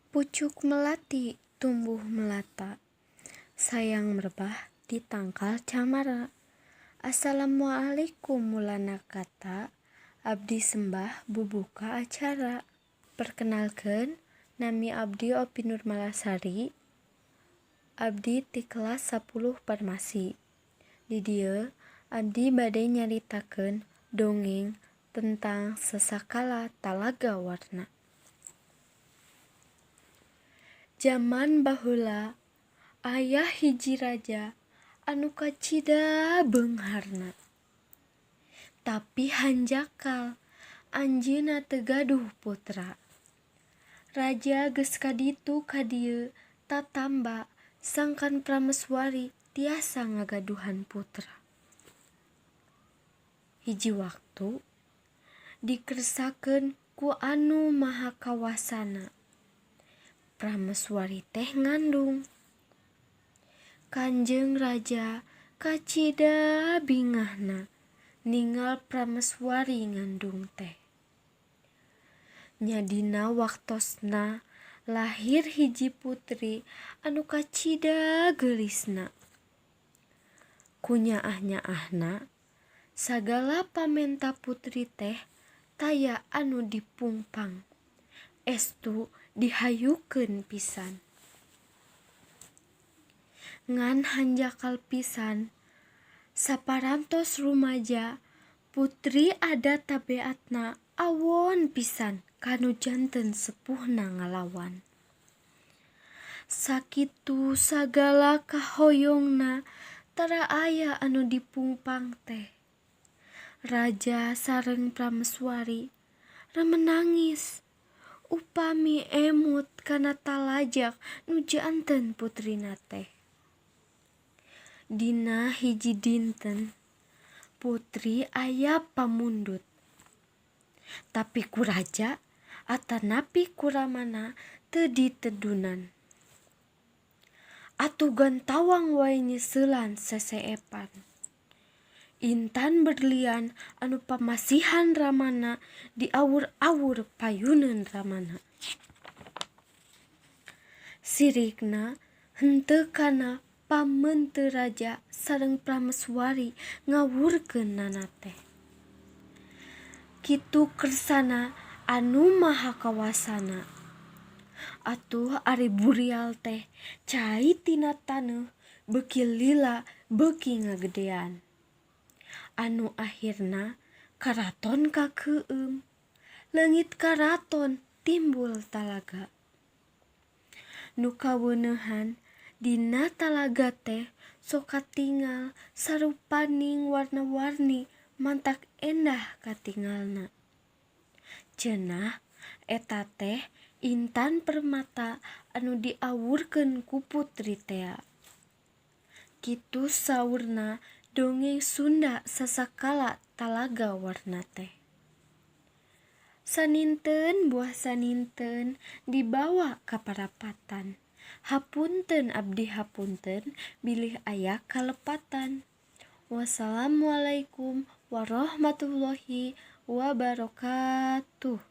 Pucuk melati tumbuh melata, sayang merebah di tangkal camara. Assalamualaikum mulana kata, abdi sembah bubuka acara. Perkenalkeun, nami abdi Opi Nurmalasari, abdi ti kelas 10 Farmasi. Di dieu abdi bade nyaritakeun dongeng tentang Sasakala Talaga Warna. Jaman baheula aya hiji raja anu kacida beungharna. Tapi hanjakal anjeunna teu gaduh putra. Raja geus kaditu ka dieu tatamba sangkan prameswari tiasa ngagaduhan putra. Hiji waktu dikersakeun ku Anu Maha Kawasana. Prameswari teh ngandung. Kanjeng Raja kacida bingahna ningal prameswari ngandung teh. Nya dina waktosna lahir hiji putri anu kacida geulisna. Ku nyaah-nyaahna sagala pamenta putri teh taya anu dipungpang. Estu dihayukeun pisan. Ngan hanjakal pisan saparantos rumaja putri ada tabeatna awon pisan kanu janten sepuhna ngalawan. Sakitu sagala kahoyongna tara aya anu dipungpang teh. Raja sareng prameswari remenangis upami emut kana talajak nu janten putrina teh. Dina hiji dinten putri aya pamundut. Tapi ku raja atanapi ku ramana teu ditedunan. Atuh gantawang wae nyeseulan seseepan. Intan berlian anu pamasihan ramana diawur-awur payuneun ramana. Sirikna henteu kana pamente raja sareng prameswari ngawurkeunana teh. Kitu kersana Anu Maha Kawasana. Atuh ari burial teh cai tina taneuh beuki lila beuki ngagedean. Anu akhirna karaton kakeueum, leungit karaton timbul talaga. Nu kaweuneuhan dina talaga teh sok katingal sarupaning warna-warni mantak endah katingalna. Cenah eta teh intan permata anu diawurkeun ku putri tea. Kitu saurna dongeng Sunda Sasakala Talaga Warna teh. Saninten buah saninten dibawa ka parapatan. Hapunten abdi hapunten bilih aya kalepatan. Wassalamualaikum warahmatullahi wabarakatuh.